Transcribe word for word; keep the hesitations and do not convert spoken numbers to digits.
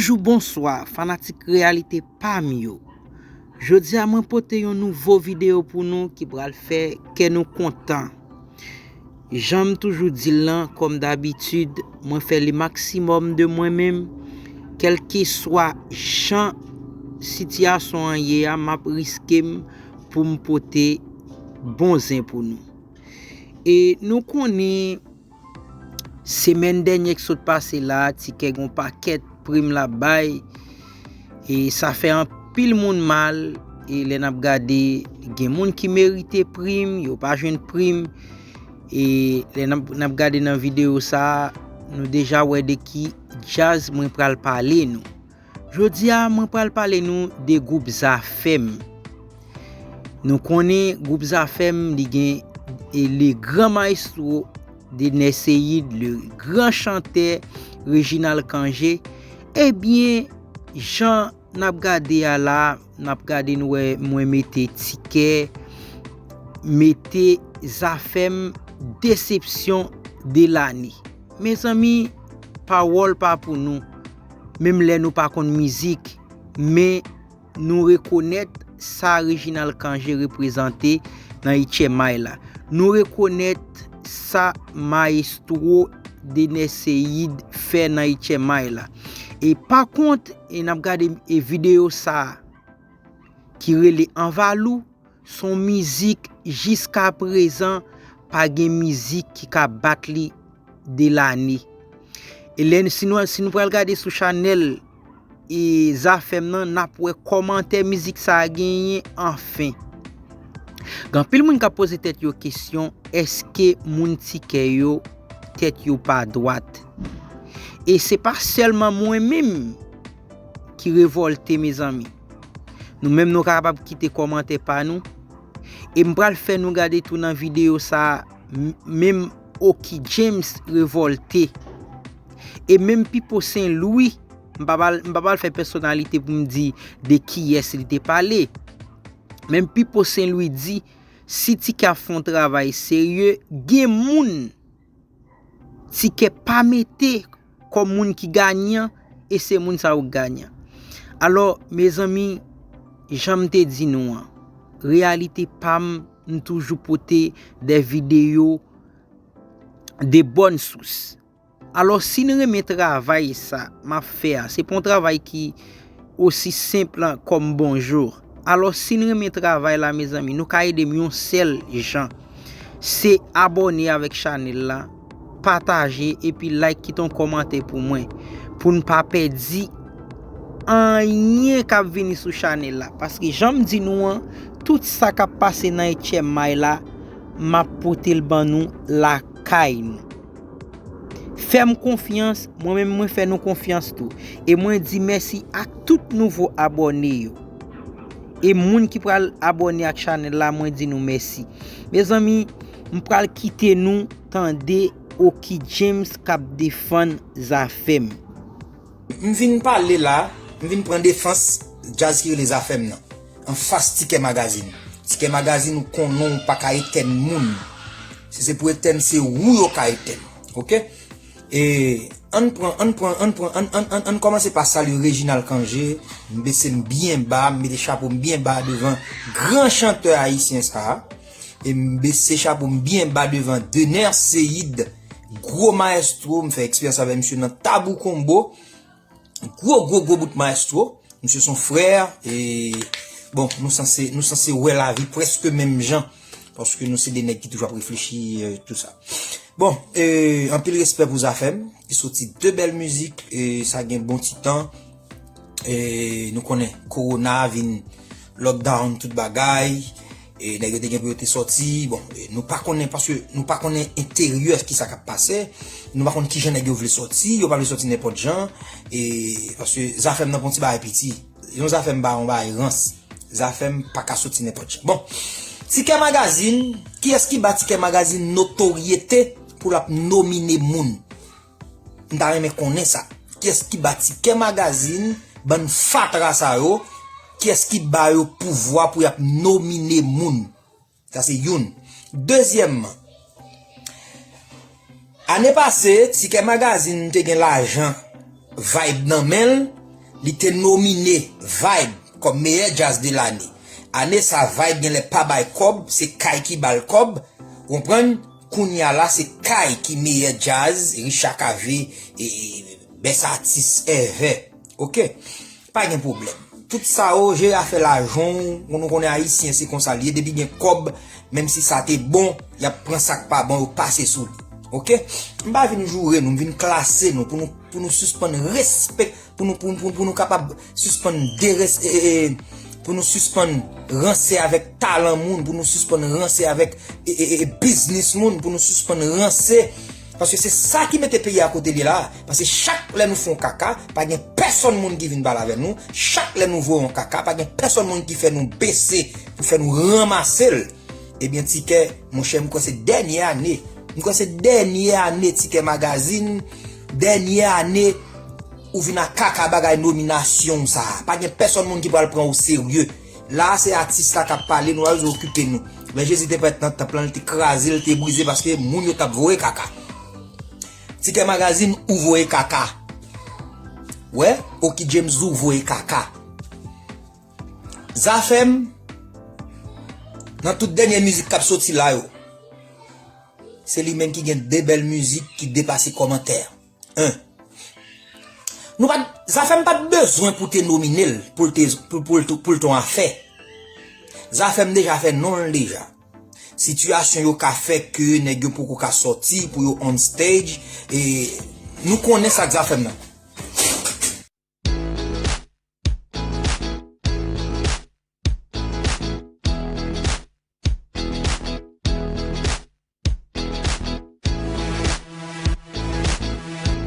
Jou bonswa, fanatik reyalite pa m yo. Jodi a mwen pote yon nouvo videyo pou nou ki pral fè kè nou kontan. Jan m toujou di l lan, kòm dabitid, mwen fè le maksimòm de mwen menm, kèlkeswa jan sitiyasyon an ye a, m ap riske m pou m pote bon zen pou nou. E nou konnen, semèn dènyè k sot pase la, Tikè gon pakèt prim l ap bay. E sa fè anpil moun mal. E lè n ap gade, gen moun ki merite prim, yo pa jwenn prim. E lè n ap, n ap gade nan videyo sa a, nou deja wè de ki djaz mwen pral pale nou. Jodi a, mwen pral pale nou de gwoup Zafèm. Nou konnen gwoup Zafèm, li gen, e, le gran mayestwo Dener Ceïde, le gran chantè Reginald Cangé. Ebyen, jan n ap gade a la, n ap gade, nou wè mwen mete Tikè, mete Zafèm, desepsyon de lane. Mezanmi, pawòl pa pou nou. Menm lè nou pa konn mizik, men nou rekonèt sa Reginald Cangé reprezante nan H M I la. Nou rekonèt sa mayestwo Dener Ceïde fè nan H M I la. E pa kont, e n ap gade, e, videyo sa a ki rele Anvalou, s on mizik jiska prezan pa gen mizik ki ka bat li de lane. E lè n, si nou, si nou pral gade sou chanèl, e, Zafèm nan, n ap wè kòmantè mizik sa a genyen, anfen. Gen anpil moun k ap poze tèt yo kesyon, èske moun Tikè yo, tèt yo pa dwat? E se pa sèlman mwen menm ki revòlte, mezanmi. Nou menm, nou kapab kite kòmantè pa nou. E m pral fè nou gade tou nan videyo sa a, m-, menm Oky James revòlte. E menm Pipo Sen Lwi, m pa pral, m pa pral fè pèsonalite pou m di de kiyès li te pale. Menm Pipo Sen Lwi di, si Tikè ap fè yon travay serye, gen moun Tikè pa mete kòm moun ki ganyan, e se moun sa yo k ganyan. Alò, mezanmi, jan m te di nou an, reyalite pa m, m toujou pote de videyo de bòn sous. Alò, si n renmen travay sa m ap fè a, se pa yon travay ki osi senp kòm bonjou. Alò, si n renmen travay la, mezanmi, nou ka ede m yon sèl jan. Se abòne avèk chanèl la, pataje epi like, kite yon kòmantè pou mwen, pou n pa pèdi anyen k ap vini sou chanèl la. Paske jan m di nou an, tout sa k ap pase nan H M I la, m ap pote l ban nou lakay nou. Fè m konfyans, mwen menm mwen fè nou konfyans tou. E mwen di mèsi ak tout nouvo abòne yo. E moun ki pral abòne ak chanèl la, mwen di nou mèsi. Mezanmi, m pral kite nou tande Oky James k ap defann Zafèm. M vin pale la, m vin pran defans djaz ki rele Zafèm nan. Anfas Tikè Magazine. Tikè Magazine, ou konnen w pa ka etèn moun. Si se pou etèn, se ou yo ka etèn. Oke? E ann pran, ann pran, ann pran, ann, ann, ann, ann kòmanse pa salye Reginald Cangé. M bese m byen ba, m mete chapo m byen ba devan gran chantè ayisyen sa a. E m bese chapo m byen ba devan Dener Ceïde, gwo mayestwo, m fè eksperyans avè misye nan Tabou Combo. Gwo, gwo, gwo bout mayestwo. Misye s on frè, e, bon, nou sanse, nou sanse wè lavi prèske menm jan. Paske nou se de nèg ki toujou ap reflechi, e, tou sa. Bon, e, anpil respè pou Zafèm, ki soti de bèl mizik, e, sa gen bon ti tan. E, nou konnen, kowona vin lockdown tout bagay. E nèg yo te gen pou yo te sòti, bon, e nou pa konnen, paske nou pa konnen enteryè ki sa k ap pase, nou pa konn kijan nèg yo vle sòti, yo pa vle sòti nenpòt jan, e paske Zafèm nan pa yon ti bagay piti, yon Zafèm pa yon bagay rans, Zafèm pa ka sòti nenpòt jan. Bon, Tikè Magazine, kiyès ki ba Tikè Magazine notoryete pou l ap nomine moun? M ta renmen konnen sa. Kiyès ki ba Tikè Magazine, bann fatra sa yo, kiyès ki ba yo pouvwa pou y ap nomine moun? Sa se youn. Dezyèmman, ane pase, Tikè Magazine te gen lajan Vibe nan men l, Li te nomine Vibe kòm meyè djaz de lane. Ane sa Vibe genlè pa bay kòb, se Kay ki ba l kòb. Ou konprann? Kounye a la se Kay ki meyè djaz, Richard Cavé, e, e, bèst atis ever. Oke? Pa gen pwoblèm. Tout sa yo, jere afè lajan w, nou konnen ayisyen se konsa l ye, depi gen kòb, menm si sa te bon, y ap pran sa k pa bon, yo pase sou li. Oke? M pa vin joure nou, m vin klase nou, pou nou, pou nou sispann respekte, pou nou, pou, pou, pou nou kapab sispann deres-, e, e, e, pou nou sispann ranse avèk talan moun, pou nou sispann ranse avèk, e, e, e, biznis moun, pou nou sispann ranse. Paske se sa ki mete peyi a kote li la. Paske chak lè nou fè yon kaka, pa gen pèsonn moun ki vin pale avè nou. Chak lè nou voye yon kaka, pa gen pèsonn moun ki fè nou bese, pou fè nou ranmase l. Ebyen, Tikè, monchè, m kwè se dènye ane. M kwè se dènye ane Tikè Magazine, dènye ane ou vin ak kaka bagay nominasyon sa a. Pa gen pèsonn moun ki pral pran w serye. La a se atis la k ap pale, nou pa bezwen okipe nou. Lè Jezi te parèt nan tanp lan, li te kraze, li te brize paske moun yo t ap voye kaka. Tikè Magazine, ou voye kaka. Wè, Oki James ou voye kaka. Zafèm, nan tout dènye mizik k ap soti la yo, se li menm ki gen de bèl mizik ki depase kòmantè. En. Nou pa t, Zafèm pa t bezwen pou te nomine l, pou l te, pou, pou l, pou l te yon afè. Zafèm deja fè non l deja. Sitiyasyon yo ka fè ke nèg yo poko ka sòti pou yo on stage. E nou konnen sa k Zafèm nan.